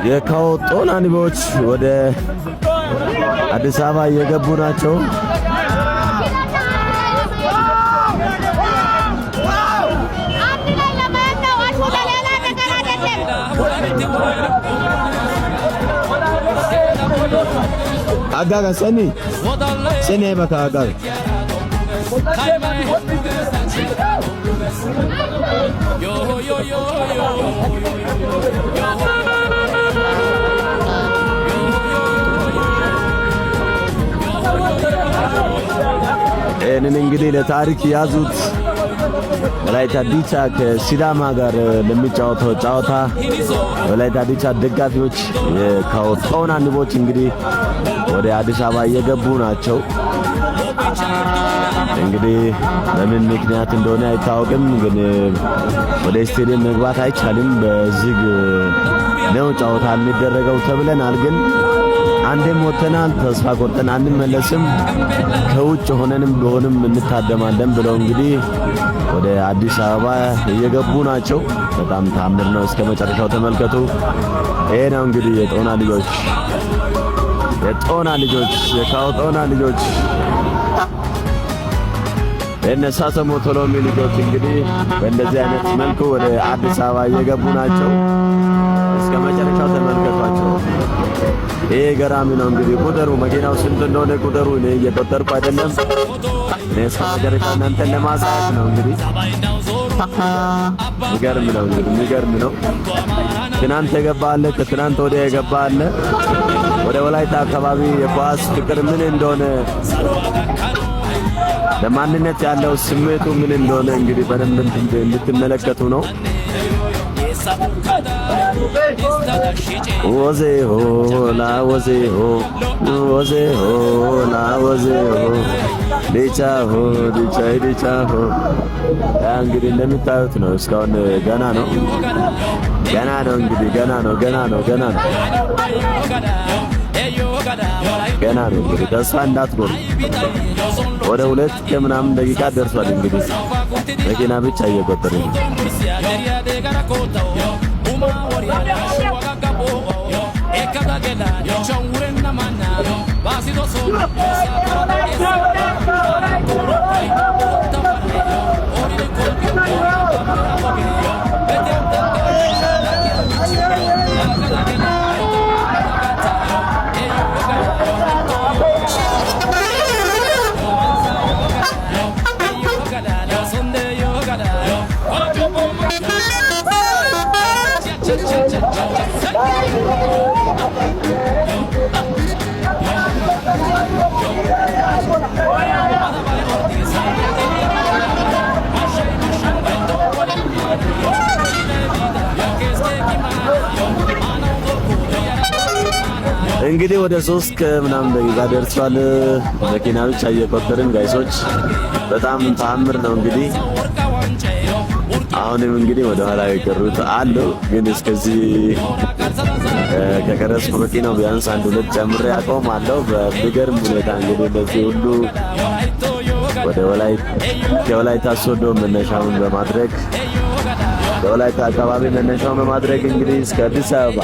የካዎ ጦና ንቦች ወደ አዲስ አበባ እየገቡ ናቸው። አንድ ላይ ለመሄድ ነው። አልፎ ለሌላ ነገር አይደለም። አጋጋ ሰኒ ሰኒ በካ አጋጋ። ይህንን እንግዲህ ለታሪክ ያዙት። ወላይታ ዲቻ ከሲዳማ ጋር ለሚጫወተው ጨዋታ ወላይታ ዲቻ ደጋፊዎች የካዎ ጦና ንቦች እንግዲህ ወደ አዲስ አበባ እየገቡ ናቸው። እንግዲህ በምን ምክንያት እንደሆነ አይታወቅም፣ ግን ወደ ስቴዲየም መግባት አይቻልም። በዝግ ነው ጨዋታ የሚደረገው ተብለናል። ግን አንዴም ወጥተናል፣ ተስፋ ቆርጠን አንመለስም፣ ከውጭ ሆነንም ቢሆንም እንታደማለን ብለው እንግዲህ ወደ አዲስ አበባ እየገቡ ናቸው። በጣም ታምር ነው። እስከ መጨረሻው ተመልከቱ። ይሄ ነው እንግዲህ የጦና ልጆች፣ የጦና ልጆች፣ የካዎ ጦና ልጆች፣ የእነ ሳሰሞ ቶሎሚ ልጆች እንግዲህ በእንደዚህ አይነት መልኩ ወደ አዲስ አበባ እየገቡ ናቸው። እስከ መጨረሻው ተመልከቷቸው። ይሄ ገራሚ ነው። እንግዲህ ቁጥሩ መኪናው ስንት እንደሆነ ቁጥሩ እኔ እየቆጠርኩ አይደለም። እኔ እስከ መጨረሻው እናንተን ለማሳየት ነው። እንግዲህ የሚገርም ነው። እንግዲህ የሚገርም ነው። ትናንት የገባ አለ፣ ከትናንት ወዲያ የገባ አለ። ወደ ወላይታ አካባቢ የኳስ ፍቅር ምን እንደሆነ፣ ለማንነት ያለው ስሜቱ ምን እንደሆነ እንግዲህ በደንብ እንድትመለከቱ ነው። ወዜ ሆ ላ ወዜ ሆ ወዜ ሆ ላ ወዜ ሆ ዲቻ ሆ ዲቻ ዲቻ ሆ። ያ እንግዲህ እንደሚታዩት ነው። እስካሁን ገና ነው፣ ገና ነው። እንግዲህ ገና ነው፣ ገና ነው፣ ገና ነው፣ ገና ነው። እንግዲህ ተስፋ እንዳትቆርጡ። ወደ 2 ከምናምን ደቂቃ ደርሷል። እንግዲህ መኪና ብቻ እየቆጠርን ነው። እንግዲህ ወደ 3 ከምናምን ደቂቃ ደርሷል። መኪና ብቻ እየቆጠርን guys ኦች፣ በጣም ተአምር ነው። እንግዲህ አሁንም እንግዲህ ወደ ኋላ የቀሩት አሉ፣ ግን እስከዚህ ከቀረጽኩ በቂ ነው። ቢያንስ አንድ ሁለት ጨምሬ አቆማለሁ። በሚገርም ሁኔታ እንግዲህ እነዚህ ሁሉ ወደ ከወላይታ ሶዶ መነሻውን በማድረግ፣ ከወላይታ አካባቢ መነሻውን በማድረግ እንግዲህ እስከ አዲስ አበባ